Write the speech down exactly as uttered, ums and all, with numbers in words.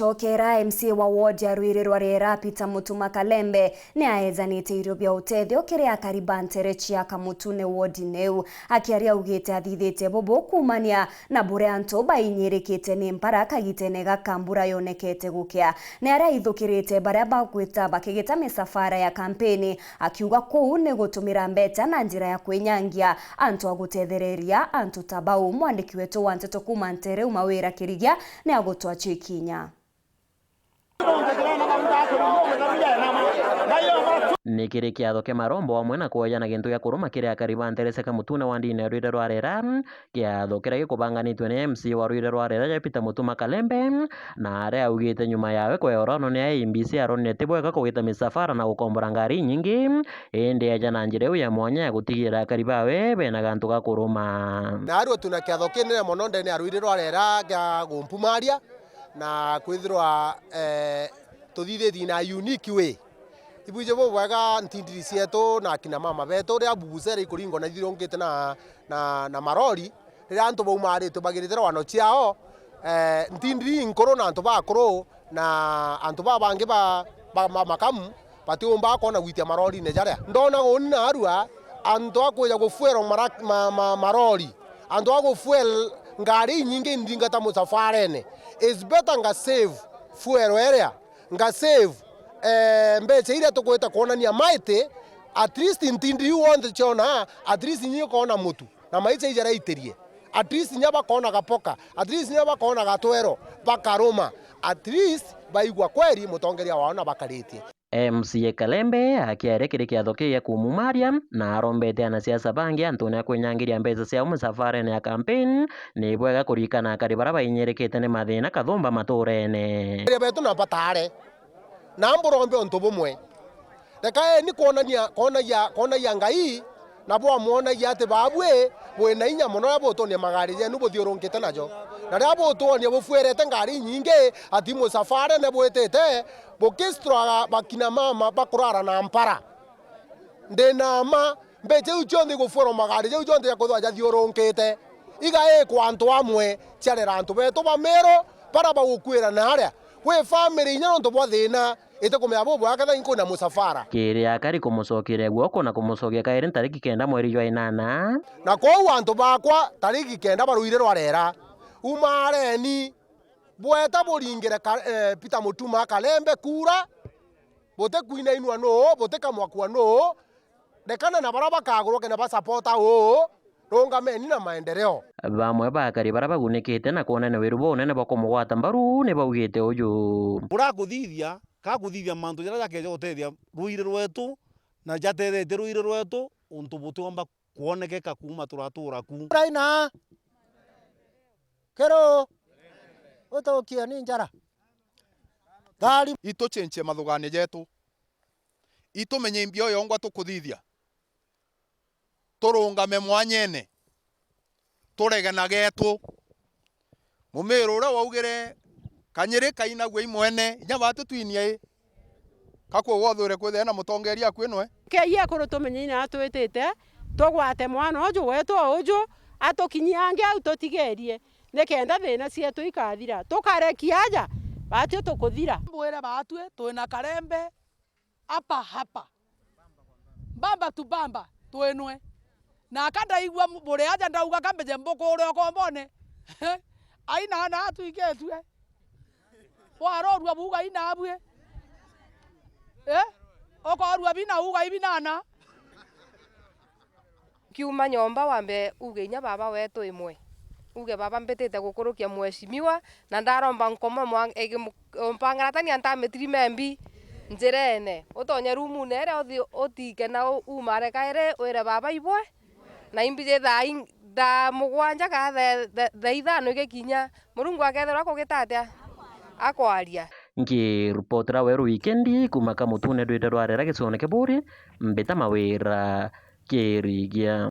Cokera, M C A wa ward ya Rwiri rwa Riera, Peter Mutuma Kalembe, ni aejanite irio bia utethio kiri akari ba ntere cia Kamutune ward-ini iu. Akiaria augite athithitie bubu kuumania na buria antu bainyirikite ni mpara kagitene gaka mbura yonekete gukia. Ni aria aithukirite baria bagwita bakigita misafara ya kampeni, akiuga kuu ni gutumira mbeca na njira ya kwinyangia antu a gutethereria antu ta bau. Mwandiki wetu wa nteto kuuma Ntereu Mawira Kirigia ni agutwachia ikinya. Ni kiri kiatho kia marombo amwe na kwejana gintu gia kuruma kiri akari ba ntere cia Kamutune ward-ini ya Rwiri rwa Riera, kiatho kiria gikubanganitwe ni M C A wa Rwiri rwa Riera ja Peter Mutuma Kalembe, na aria augite nyuma yawe kweorano ni A M B C aronire ti bwega kugita misafara na gukombora ngari inyingi, indi eja na njira iu ya mwanya ya gutigirira akari bawe bena gantu ga kuruma. Naarua twina kiatho kinene mono ndene ya Rwiri rwa Riera gia gumpumaria, na kwithirwa, eh, tuthithitie na unique way. Ibwije bubwega ntindiri cietu na akina mama betu, riria bubucera ikuringwa na ithirungite na, na, na marori, riria antu baumaritwe bagirite rwano ciao, eh, ntindiri inkuru na antu bakuru na antu babangi ba, ba, ba makamu batiumba kwona gwitia marorine jaria. Ndona uni naarua antu a kwija gufuel mara-, ma, ma, marori, antu a gufuel ngari inyingi ndingata musafarene. Is better nga save fuel iria, nga save, eh, mbeca iria tukwita kwonania maiti, at least ntindi iu wonthe ciona, at least inya ukoona mutu na maisha ijaraitirie. At least inya bakoona gapoka, at least inya bakoona gatwero, bakaruma, at least baigua kweri mutongeria wao na bakaritie. M C A Kalembe akiaria kiri kiatho kiu gia kumumaria, na arombete anasiasa bangi antune a kwinyangiria mbeca ciao misafarene ya kampeni, ni bwega kuririkana akari baria bainyirikite ni mathina kathumba maturene. Aria betu na batare, na mburombe untu bumwe. Rekaeni kwonania, kwonagia, kwonagia Ngai, na bwamwonagia ati baabui bwina inya mono riria butwonia magari jenu buthiurunkite najo. Na riria butwonia bufuerete ngari inyingi, ati musafarene bwitite, bukistroga bakina mama bakurara na mpara. Ndi na mma, mbeca iu cionthe igufuerwa magari jau jonthe jakwithirwa jathiurunkite, igaikwa antu amwe ciarera antu betu ba Meru, bara bagukuira naaria. Kwi family inya nontu bwa thina, itikumenya bubwega kethira inkwina musafara. Kiri akari kumucokeria guoko na kumucokia kairi ntariki kenda mweri jwa inana. Na kwou antu bakwa, tariki kenda ba Rwiri rwa Riera, umareni, bweta buringire ka-, eh, Peter Mutuma Kalembe kura, butikwinainua nuu, butikamakua nuu, rekana na baria bakagurwa kenda basapota uu, rungameni na maendeleo. Bamwe ba akari baria bagunikite na kwonania wiru bwa unene bwa kumugwata mbaru ni baugite uju. Urakuthithia, kakuthithia mantu jaria jakeja gutethia rwiri rwetu, na jatethetie rwiri rwetu, untu butiomba kwonekeka kuuma turatura ku. Raina, kero, utukie ni njara. Thari. Itucencie mathugania jetu. Itumenye imbio yongwa tukuthithia. Turungame mwanyene. Turege na getu. Mumiru uria waugire, "Kanyiri kainagua imwene," inya batu twinie i? Kakwo wothwire kwithia na mutongeria akwi nwe? Kei ekuru tumenye ina atwitite, tugwate mwana uju wetu o uju, atukinyie angi au tutigerie, nikenda thina cietu ikathira. Tukarekia aja, batwi tukuthira. Mbwire batwi, twina Karembe, hapa hapa. Bamba tu bamba, twinwe. Na ka ndaigua mu-, buri aja ndauga ka mbeje mbukuure ukombone. Aina na atwiketue. Warorua buga ina abue. Eh? Ukorua bina uga ibinana. Nkiuma nyomba wambe uge inya baba wetu imwe. Uge, "Baba, mbitite gukurukia mheshimiwa, na ndaromba nkoma mwa-, igi-, mu-, mpangaratania ntamitiri membi njirene. Utonye rumune iria uthi utike na u-, umare kairi wire baba ibwe, na imbiji thaa in-, thaa mugwanja kana thaa, thaa, thaa ithano igikinya, Murungu akethirwa akugita atia? Akwaria." Nkiripotera Weru Wikendi kuuma Kamutune Rwiri rwa Riera gicione kia Buuri, mbita Mawira Kirigia.